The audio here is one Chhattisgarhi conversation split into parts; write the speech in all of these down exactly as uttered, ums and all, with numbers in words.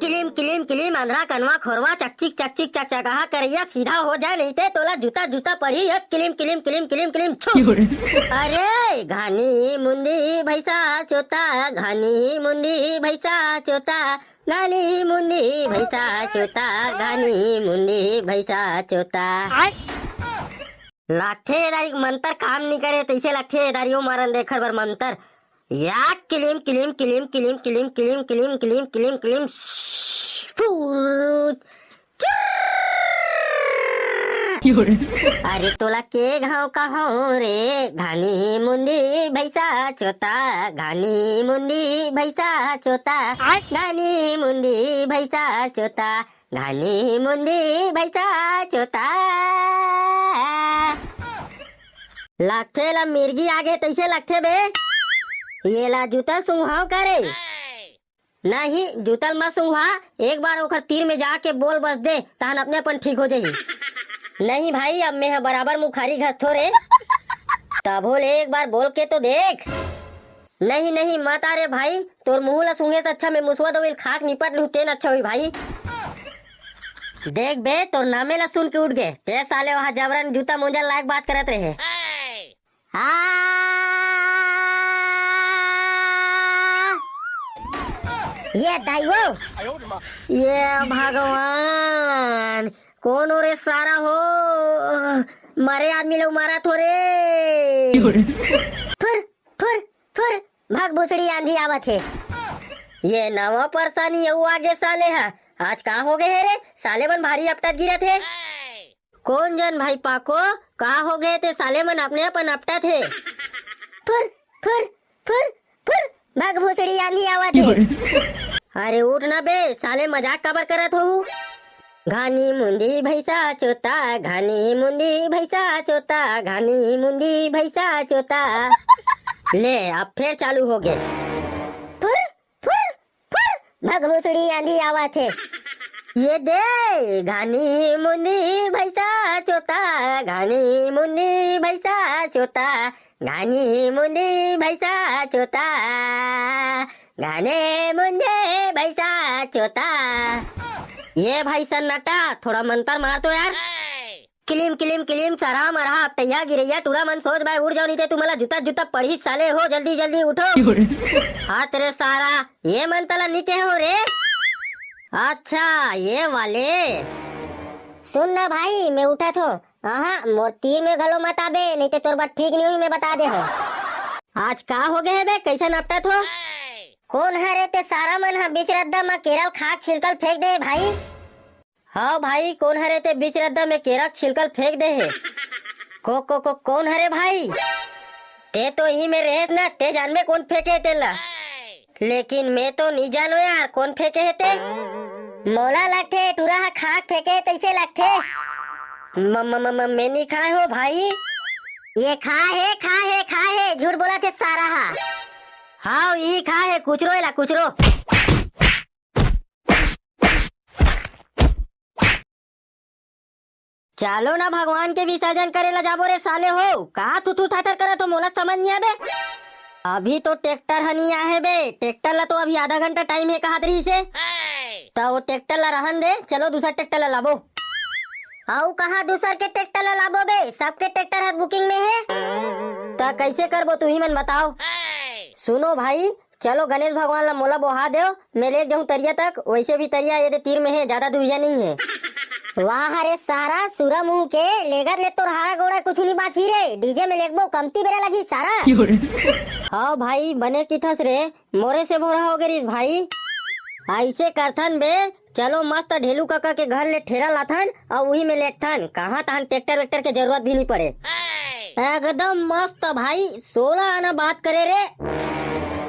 किलिम किलिम किलिम, अंधरा कनवा खोरवा, चकचिक चकचिक चकचकाहा करैया, सीधा हो जाए, नहीं ते तोला जूता जूता पड़ी। एक किलिम किलिम किलिम किलिम किलिम छू। अरे घानी मुंदी भैंसा चोता, घानी मुंदी भैंसा चोता, घानी मुंदी भैंसा चोता, घानी मुंदी भैंसा चोता। लागथे दारी मंतर काम नी करे, तैसे लागथे दारी ओ मारन देखर बर मंतर। या किलिम किलिम किलिम किलिम किलिम किलिम किलिम किलिम किलिम किलिम। फूट। अरे तोला के घाव कहो रे, घानी मुंदी भैंसा चोता, घानी मुंदी भैंसा चोता, घानी मुंदी भैंसा चोता, घानी मुंदी भैंसा चोता। लागथे ला मिर्गी आगे तैसे लागथे बे। ये ला जूता सुंघाव करे। नहीं, जूतल मत सुंघा, एक बार ओखर तीर में जाके बोल बस दे, तहन अपने अपन ठीक हो जाही। नहीं भाई, अब मैं ह बराबर मुखारी घसथो रे। तभो ले एक बार बोल के तो देख। नहीं, नहीं, मत आ रे भाई, तोर मुंह ला सूंघे से अच्छा मैं मुसवा दोविल खाक निपट लूं, तेन अच्छा होई भाई। देख बे, तोर नामे ला सुन के उठ गे, ते साले वहां जबरन जूता मोजा लायक बात करत रहे। आ! ये दाई वो। ये भगवान, कौन हो रे सारा हो? मरे आदमी लोग मारा थो रे। फुर, फुर, फुर, भग भुसड़ी आंधी आवत हे। ये नवा परेशानी अउ आगे साले हा। आज का हो गए हे रे? साले मन भारी अपटत गिरत हे। कौन जन भाई पाको, का हो गए ते साले मन अपने अपन अपटत हे। फुर, फुर, फुर, फुर, भग भुसड़ी आंधी आवत हे। अरे उठ ना बे, साले मजाक काबर करत हो? घानी मुंदी भैंसा चोता, घानी मुंदी भैंसा चोता, घानी मुंदी भैंसा चोता। ले, अब फिर चालू हो गए। फुर, फुर, फुर, भग भुसड़ी आंधी आवत हे। ये दे, घानी मुंदी भैंसा चोता, घानी मुंदी भैंसा चोता, घानी मुंदी भैंसा चोता, घाने मुंदे भैंसा चोता। ये भाई सन्नाटा, थोड़ा मंतर मार तो यार। किलिम किलिम किलिम, सरहा मरहा, अपटैया गिरैया, टूरा मन सोच बाय उड़ जाओ, नहीं ते तुम्हारा जूता जूता पड़ी साले हो, जल्दी जल्दी उठो। हाथ रे सारा, ये मन तला नीचे हो रे। अच्छा, ये वाले। सुन ना भाई, मैं उठा थो। हाँ, मोर तीर में घलो मत आबे, नहीं ते तोर बात ठीक नहीं हुई, मैं बता दे हो। आज का हो गए हे बे, कैसे नपटा थो? कौन हरे ते सारा मन ह बीच रद्दा म केरल खाक छिलकल फेंक दे भाई? हाँ भाई, कौन हरे ते बीच रद्दा में केरक छिलकल फेंक दे हे? को, को, को, कौन हरे भाई? ते तो इही में रेहेस ना, ते जान में कौन फेंके तेला। लेकिन मैं तो नी जानो यार, कौन फेंके हे ते? मोला लगथे टूरा ह खाक फेंके तैसे लगथे। म, म, म, म, मैं नी खाए हो भाई। ये खा हे, खा हे, खा हे, झूठ बोला थे सारा हा। हाँ, यही खा हे, कुचरो एला, कुचरो। चालो ना भगवान के विसर्जन करे ला जाबो रे साले हो। कहाँ थुथु थाथर करत हो, मोला समझ नहीं आबे। अभी तो ट्रैक्टर ह नहीं आहे बे, ट्रैक्टर ला तो अभी आधा घंटा टाइम है कहत रही से। त वो ट्रैक्टर ला रहन दे, चलो दूसरा ट्रैक्टर ला लाबो। अउ कहाँ दूसर के ट्रैक्टर ला लाबो बे, सबके ट्रैक्टर ह बुकिंग में है। त कैसे करबो तुही मन बताओ। सुनो भाई, चलो गणेश भगवान ला मोला बोहा देव, मैं लेके जाऊं तरिया तक, वैसे भी तरिया ये दे तीर में है, ज्यादा दूरिया नहीं है। वाह रे सारा सुरा मुंह के, लेगत ले तोर हारा गोड़ा कुछ नहीं बाची रे, डीजे में लेगबो कमती बेरा लगी सारा। हाँ भाई, बने किथस रे, मोरे से भोरा हो गए रिस भाई। ऐसे करथन बे, चलो मस्त ढेलू काका के घर ले ठेला लाथन अउ उही में लेगथन, कहाँ तहन ट्रैक्टर वैक्टर के जरूरत भी नहीं पड़े। एकदम मस्त भाई, सोलह आना बात करे रे।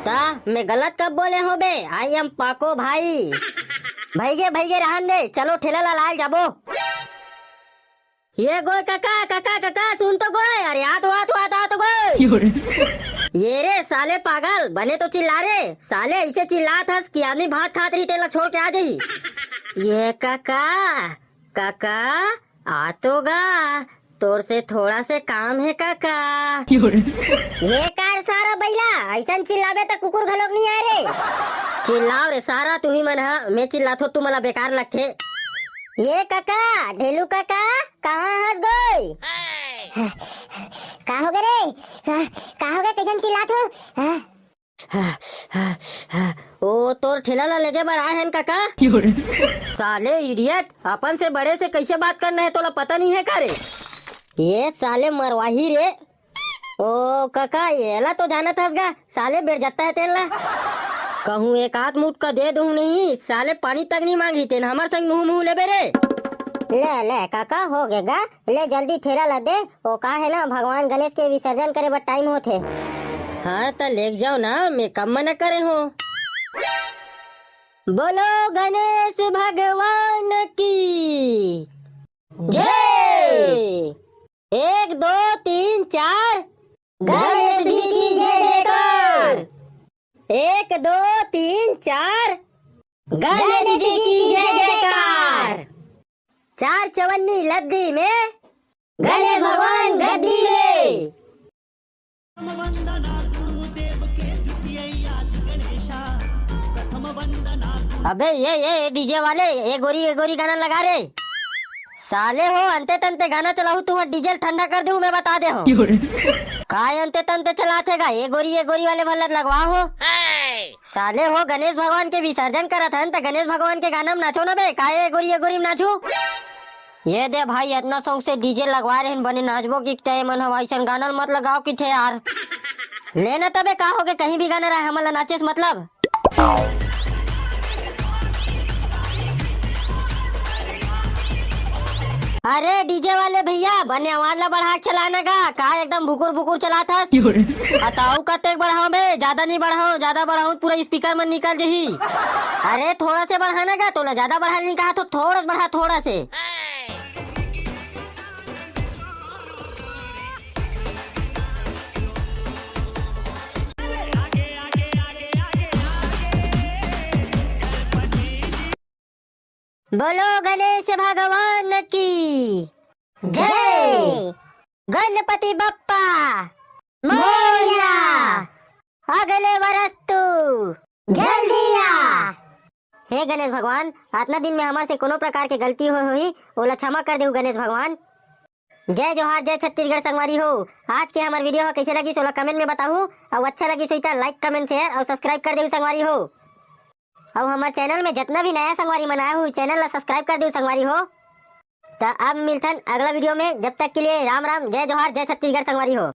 ता मैं गलत कब बोले हो बे? I am पाको भाई। भैगे भैगे रहन दे, चलो ठेला ला लाल जाबो। ये गोय काका, काका, काका, सुन तो गोय, अरे आ तो, आ तो, आ तो, आ तो गोय। ये रे साले पागल, बने तो चिल्ला रे, साले ऐसे चिल्लात हस कि आदमी भात खात रही तेला छोड़ के आ जाही। ये काका, काका, आ तो गा, तोर से थोड़ा से काम है काका। ये कर सारा बइला, अइसन चिल्लाबे त कुकुर घलोक नइ आय रे। चिल्लाव रे सारा, तुही मन ह। मैं चिल्लाथो, तुमला बेकार लगथे। ये कका, ढेलू कका, कहाँ हस गोई? का होगे रे? का होगे, कइसन चिल्लाथो? ओ तोर ठेला ला लेगे बर आए हन कका। साले इडियट, अपन से बड़े से कइसे बात करना हे, तोला पता नइ हे का रे? ये साले मरवाही रे। ओ कका, एला तो जानत हस गा, साले बेरजत्ता हे तेन ला। कहूँ एक आध मुटका दे दूँ नहीं, साले पानी तक नइ मांगही तेन, हमर संग मुँह मुँह लेबे रे। ले ले कका, होगे गा, ले जल्दी ठेला ला दे। ओ का हे ना, भगवान गणेश के विसर्जन करे बर टाइम होथे। हाँ त लेग जाव ना, मैं कब मना करे हों। बोलो गणेश भगवान की जय। एक, दो, तीन, चार। गणेश जी की जय जयकार। एक, दो, तीन, चार। गणेश जी की जय जयकार। चार चवन्नी लद्दी में, गणेश भगवान गद्दी में। अबे ये, ये, ये डीजे वाले, ए गोरी, ए गोरी गाना लगा रे। साले हो, अंते तंते गाना चलाहू, तुँहर डीजे ल ठंडा कर देहूँ, मैं बता दे हों। काय अंते तंते चलाथे गा, ए गोरी, ए गोरी वाले भल्लत लगवा हो। साले हो, गणेश भगवान के विसर्जन करत हन, त गणेश भगवान के गाना में नाचो ना बे, काय ए गोरी, ए गोरी में नाचू? ये दे भाई, अतना शौक से डीजे लगवा रहे हैं, बने नाचबो किथे, मन हवा अइसन गाना ल मत लगाव किथे यार। ले ना तबे, का होगे, कहीं भी गाना रहे, हमन ला नाचे से मतलब। अरे डीजे वाले भैया, बने आवाज ला बढ़ा के चलाना गा, का एकदम भुकुर भुकुर चलात हस? बताओ कतेक बढ़ाऊं बे, ज्यादा नहीं बढ़ाऊं, ज्यादा बढ़ाऊं पूरा स्पीकर में निकल जही। अरे थोड़ा से बढ़ाना गा, तोला ज्यादा बढ़ा नहीं कहा तो थोड़ा से बढ़ा, थोड़ा से। बोलो गणेश भगवान की जय। गणपति बप्पा मोरया। अगले बरस तू जल्दी आ। हे गणेश भगवान, अतना दिन में हमर से कोनो प्रकार के गलती होय होही, ओला क्षमा कर देहू गणेश भगवान। जय जोहार, जय छत्तीसगढ़ संगवारी हो। आज के हमर वीडियो ह कइसे लगिस ओला कमेंट में बताहू, अउ अच्छा लगिस होही त लाइक, कमेंट, शेयर अउ सब्सक्राइब कर देहू संगवारी हो। अउ हमर चैनल में जतना भी नया संगवारी मन आए हो, चैनल ला सब्सक्राइब कर देहू संगवारी हो। त अब मिलथन अगला वीडियो में, जब तक के लिए राम राम, जय जोहार, जय छत्तीसगढ़ संगवारी हो।